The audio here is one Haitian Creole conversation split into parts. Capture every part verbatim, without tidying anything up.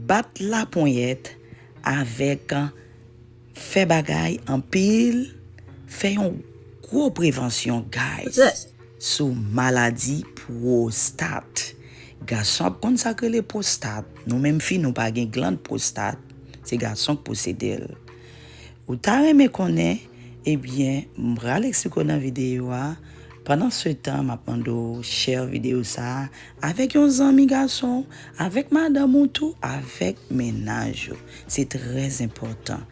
Bat laponyèt avèk fè bagay anpil, fè yon gwo prevansyon, guys, sou maladi pwostat. Gason ap konn sa k rele pwostat. Nou menm fi, nou pa gen glann pwostat. Se gason k posede l. Ou ta renmen konnen? Ebyen, m pral eksplike w nan videyo a. Pandan se tan, m ap mande w share videyo sa a avèk yon zanmi gason, avèk madanm ou tou, avèk mennaj ou. Se trè enpòtan.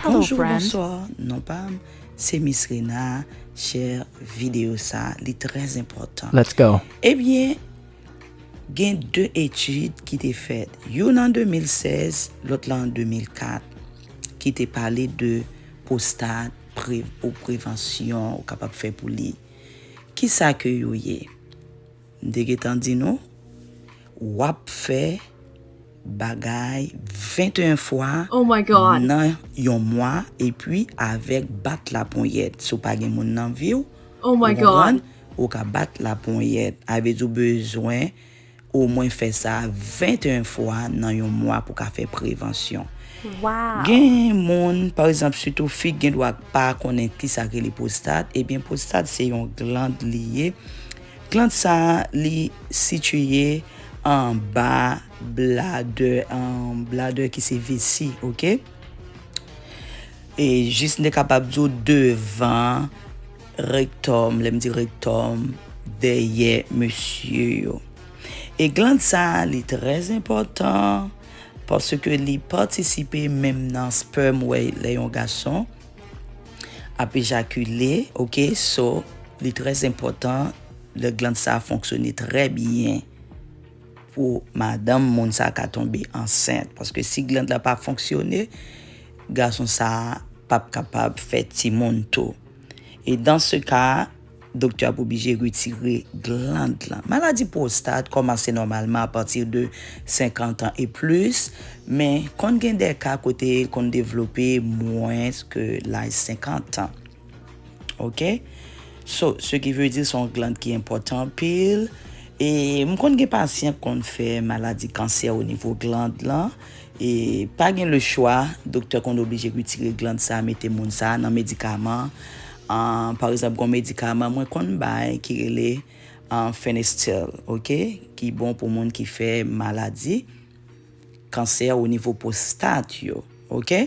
Bonjou, bonswa, non pa m, se Miss Rena. Share videyo sa a, li trè enpòtan. Let's go. Ebyen, gen de etid ki te fèt. Youn an de mil sèz, lòt la an de mil kat, ki te pale de pwostat, pre, pou prevansyon, ou kapab fè pou li. Kisa ke yo ye? M te gentan di nou, w ap fè bagay venteyen fwa nan yon mwa, epi avèk bat laponyèt. Si w pa gen moun nan vi w, ou konprann, ou ka bat laponyèt. A vle di w bezwen omwen fè sa venteyen fwa nan yon mwa pou ka fè prevansyon. Gen moun, pa egzanp, sitou fi, gen dwa pa konnen kisa k rele pwostat. Ebyen, pwostat se yon glann li ye. Glann sa a, li sitiye anba bladè, an bladè ki se vesi, oke? E jis m te kapab di w devan rektòm, lè m di rektòm, dèyè mesye yo. E glann sa a, li trè enpòtan, paske li patisipe menm nan sperm, wè, lè yon gason ap ejakile, oke? So, li trè enpòtan, lè glann sa a fonksyone trè byen pou madanm moun sa a ka tonbe ansent. Paske si glann la pa fonksyone, gason sa a p ap kapab fè timoun tou. E dans ce cas, doktè ap oblije retire glann lan. Maladi pwostat kòmanse nòmalman apati de senkant an e plis, men konn gen de ka kote l konn devlope mwens ke laj senkant an. Oke? So, ce qui veut dire, se yon glann ki enpòtan anpil. E m konn gen pasyan k konn fè maladi kansè o nivo glann lan. E pa gen le chwa, doktè konn oblije retire glann sa, mete moun sa nan medikaman. An, pa egzanp, gen yon medikaman mwen konn bay ki rele, an, Fenestil, oke? Ki bon pou moun ki fè maladi kansè o nivo pwostat yo, oke?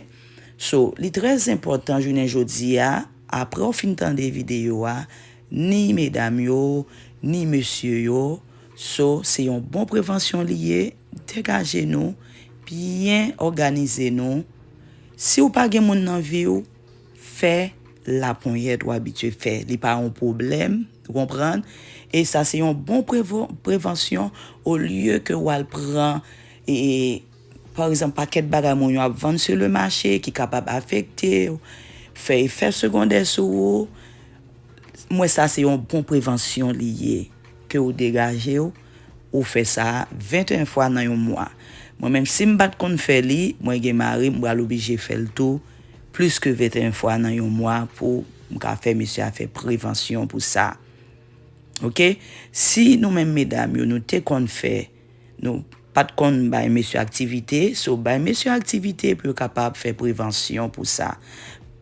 So, li trè enpòtan jounen jodi a, apre w fin tande videyo a, ni medam yo, ni mesye yo, so, se yon bon prevansyon li ye, degaje nou, byen òganize nou. Si w pa gen moun nan vi w, fè laponyèt ou abitye fè. Li pa yon pwoblèm, ou konprann? E sa se yon bon prevo-, prevansyon, olye ke w al pran, e, e, pa egzanp, pakèt bagay moun yo ap vann sou le mache ki kapab afekte w, fè efè segondè sou ou. Mwen, sa se yon bon prevansyon li ye, ke w degaje w, ou fè sa venteyen fwa nan yon mwa. Mwen menm, si m pa t konn fè li, mwen gen mari, m pral oblije fè l tou, plis ke venteyen fwa nan yon mwa pou m ka fè mesye a fè prevansyon pou sa. Oke? Si nou menm medam yo, nou te konn fè, nou pa t konn bay mesye aktivite, so bay mesye aktivite pou yo kapab fè prevansyon pou sa.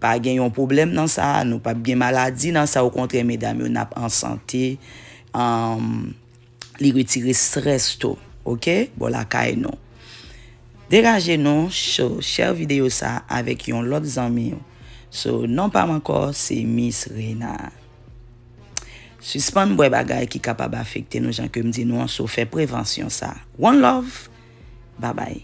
Pa gen yon pwoblèm nan sa, nou p ap gen maladi nan sa, okontrè, medam yo, n ap an sante. Anm, li retire strès tou, oke? Bò lakay nou. Degaje nou, so, share videyo sa avèk yon lòt zanmi w. So, non pa m ankò, se Miss Rena. Sispann bwè bagay ki kapab afekte nou, jan ke m di nou an, so fè prevansyon sa. One love, babay.